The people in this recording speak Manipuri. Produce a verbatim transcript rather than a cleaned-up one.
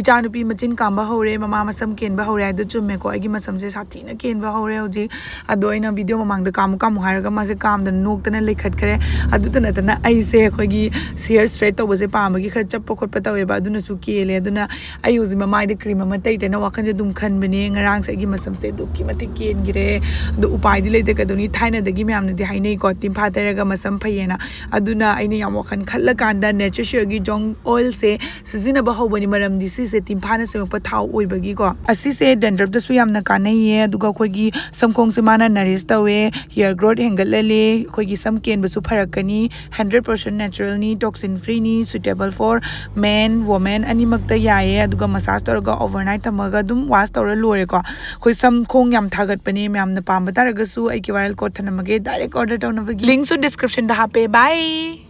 ꯏꯆꯥꯅꯨꯄꯤ ꯃꯆꯤꯟ ꯀꯥꯝꯕ ꯍꯧꯔꯦ, ꯃꯃꯥ ꯃꯁꯝ ꯀꯦꯟꯕ ꯍꯧꯔꯦ ꯍꯥꯏꯗꯣ ꯆꯨꯝꯃꯦꯀꯣ꯫ ꯑꯩꯒꯤ ꯃꯁꯝꯁꯦ ꯁꯥꯊꯤꯅ ꯀꯦꯟꯕ ꯍꯧꯔꯦ ꯍꯧꯖꯤꯛ꯫ ꯑꯗꯣ ꯑꯩꯅ ꯚꯤꯗꯤꯑꯣ ꯃꯃꯥꯡꯗ ꯀꯥꯝꯃꯨ ꯀꯥꯝꯃꯨ ꯍꯥꯏꯔꯒ ꯃꯥꯁꯦ ꯀꯥꯝꯗꯅ ꯅꯣꯛꯇꯅ ꯂꯩꯈꯠꯈ꯭ꯔꯦ꯫ ꯑꯗꯨꯇ ꯅꯠꯇꯅ ꯑꯩꯁꯦ ꯑꯩꯈꯣꯏꯒꯤ ꯍꯤꯌꯔ ꯁ꯭ꯇ꯭ꯔꯦꯠ ꯇꯧꯕꯁꯦ ꯄꯥꯝꯕꯒꯤ ꯈꯔ ꯆꯞꯄ ꯈꯣꯠꯄ ꯇꯧꯋꯦꯕ, ꯑꯗꯨꯅꯁꯨ ꯀꯦꯜꯂꯦ꯫ ꯑꯗꯨꯅ ꯑꯩ ꯍꯧꯖꯤꯛ ꯃꯃꯥꯏꯗ ꯀ꯭ꯔꯤꯝ ꯑꯃ ꯇꯩ ꯇꯩꯅ ꯋꯥꯈꯜꯁꯦ ꯑꯗꯨꯝ ꯈꯟꯕꯅꯦ꯫ ꯉꯔꯥꯡꯁꯦ ꯑꯩꯒꯤ ꯃꯁꯝꯁꯦ ꯑꯗꯨꯛꯀꯤ ꯃꯇꯤꯛ ꯀꯦꯟꯈ꯭ꯔꯦ꯫ ꯑꯗꯣ ꯎꯄꯥꯏꯗꯤ ꯂꯩꯇꯦ, ꯀꯩꯗꯧꯅꯤ? ꯊꯥꯏꯅꯗꯒꯤ ꯃꯌꯥꯝꯅꯗꯤ ꯍꯥꯏꯅꯩꯀꯣ, ꯇꯤꯝꯐꯥ ꯇꯩꯔꯒ ꯃꯁꯝ ꯐꯩꯌꯦꯅ꯫ ꯑꯗꯨꯅ ꯑꯩꯅ ꯌꯥꯝ ꯋꯥꯈꯜ ꯈꯜꯂꯀꯥꯟꯗ ꯅꯦꯆꯔ ꯁꯤꯌꯔꯒꯤ ꯖꯣꯡ ꯑꯣꯏꯜꯁꯦ ꯁꯤꯖꯤꯟꯅꯕ ꯍꯧꯕꯅꯤ, ꯃꯔꯝꯗꯤ ꯁꯤꯁꯦ ꯇꯤꯝꯐꯥꯅ ꯁꯦꯝꯃꯛꯄ ꯊꯥꯎ ꯑꯣꯏꯕꯒꯤꯀꯣ꯫ ꯑꯁꯤꯁꯦ ꯗꯦꯟꯗ꯭ꯔꯞꯇꯁꯨ ꯌꯥꯝꯅ ꯀꯥꯟꯅꯩꯌꯦ, ꯑꯗꯨꯒ ꯑꯩꯈꯣꯏꯒꯤ ꯁꯝꯈꯣꯡꯁꯦ ꯃꯥꯅ ꯅꯔꯤꯁ ꯇꯧꯋꯦ, ꯍꯤꯌꯔ ꯒ꯭ꯔꯣꯠ ꯍꯦꯟꯒꯠꯍꯜꯂꯦ, ꯑꯩꯈꯣꯏꯒꯤ ꯁꯝ ꯀꯦꯟꯕꯁꯨ ꯐꯔꯛꯀꯅꯤ꯫ ꯍꯟꯗ꯭ꯔꯦꯠ ꯄꯥꯔꯁꯦꯟ ꯅꯦꯆꯔꯦꯜꯅꯤ, ꯇꯣꯛꯁꯤꯟ ꯐ꯭ꯔꯤꯅꯤ, ꯁꯨꯇꯦꯕꯜ ꯐꯣꯔ ꯃꯦꯟ ꯋꯣꯃꯦꯟ ꯑꯅꯤꯃꯛꯇ ꯌꯥꯏꯌꯦ꯫ ꯑꯗꯨꯒ ꯃꯁꯥꯁ ꯇꯧꯔꯒ ꯑꯣꯚꯔꯅꯥꯏꯠ ꯊꯝꯃꯒ ꯑꯗꯨꯝ ꯋꯥꯁ ꯇꯧꯔ ꯂꯣꯏꯔꯦꯀꯣ꯫ ꯑꯩꯈꯣꯏ ꯁꯝ ꯈꯣꯡ ꯌꯥꯝ ꯊꯥꯒꯠꯄꯅꯦ, ꯃꯌꯥꯝꯅ ꯄꯥꯝꯕ ꯇꯥꯔꯒꯁꯨ ꯑꯩꯒꯤ ꯋꯥꯏꯔꯦꯜ ꯀꯣꯠ ꯊꯅꯝꯃꯒꯦ, ꯗꯥꯏꯔꯦꯛ ꯑꯣꯔꯗꯔ ꯇꯧꯅꯕꯒꯤ ꯂꯤꯡꯁꯨ ꯗꯤꯁꯀ꯭ꯔꯤꯞꯁꯟꯗ ꯍꯥꯞꯄꯦ꯫ ꯕꯥꯏ꯫